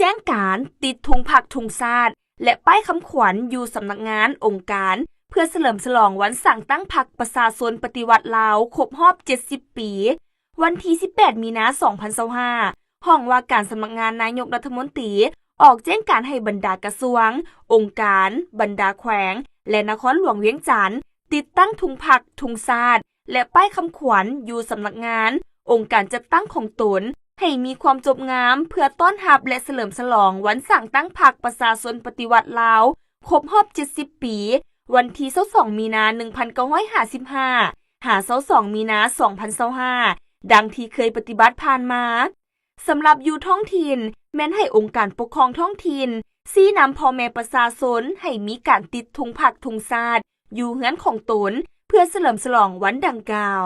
ແຈ້ງການຕິດທຸງພັກທຸງຊາດ ແລະ ປ້າຍຄຳຂວັນຢູ່ສຳນັກງານອົງການ ເພື່ອສະເຫຼີມສະຫຼອງວັນສ້າງຕັ້ງພັກປະຊາຊົນປະຕິວັດລາວຄົບຮອບເຈັດສິບປີ ວັນທີສິບແປດ ມີນາ ສອງພັນຊາວຫ້າ. ຫ້ອງວ່າການສຳນັກງານນາຍົກລັດຖະມົນຕີ ອອກແຈ້ງການໃຫ້ບັນດາກະຊວງ, ອົງການ, ບັນດາແຂວງ ແລະ ນະຄອນຫຼວງວຽງຈັນ ຕິດຕັ້ງທຸງພັກ, ທຸງຊາດ ແລະ ປ້າຍຄຳຂວັນຢູ່ສຳນັກງານ, ອົງການຈັດຕັ້ງຂອງຕົນ ໃຫ້ມີຄວາມຈົບງາມ ເພື່ອຕ້ອນຮັບ ແລະ ສະເຫຼີມສະຫຼອງວັນສ້າງຕັ້ງພັກປະຊາຊົນປະຕິວັດລາວຄົບຮອບເຈັດສິບປີ ວັນທີຊາວສອງ ມີນາ ໜຶ່ງພັນເກົ້າຮ້ອຍຫ້າສິບຫ້າ ຫາ ຊາວສອງ ມີນາ ສອງພັນຊາວຫ້າ ດັ່ງທີ່ເຄີຍປະຕິບັດຜ່ານມາ. ສຳລັບຢູ່ທ້ອງຖິ່ນ ແມ່ນໃຫ້ອົງການປົກຄອງທ້ອງຖິ່ນ ຊີ້ນຳພໍ່ແມ່ປະຊາຊົນໃຫ້ມີການຕິດທຸງພັກທຸງຊາດ ຢູ່ເຮືອນຂອງຕົນ ເພື່ອສະເຫຼີມສະຫຼອງວັນດັ່ງກ່າວ.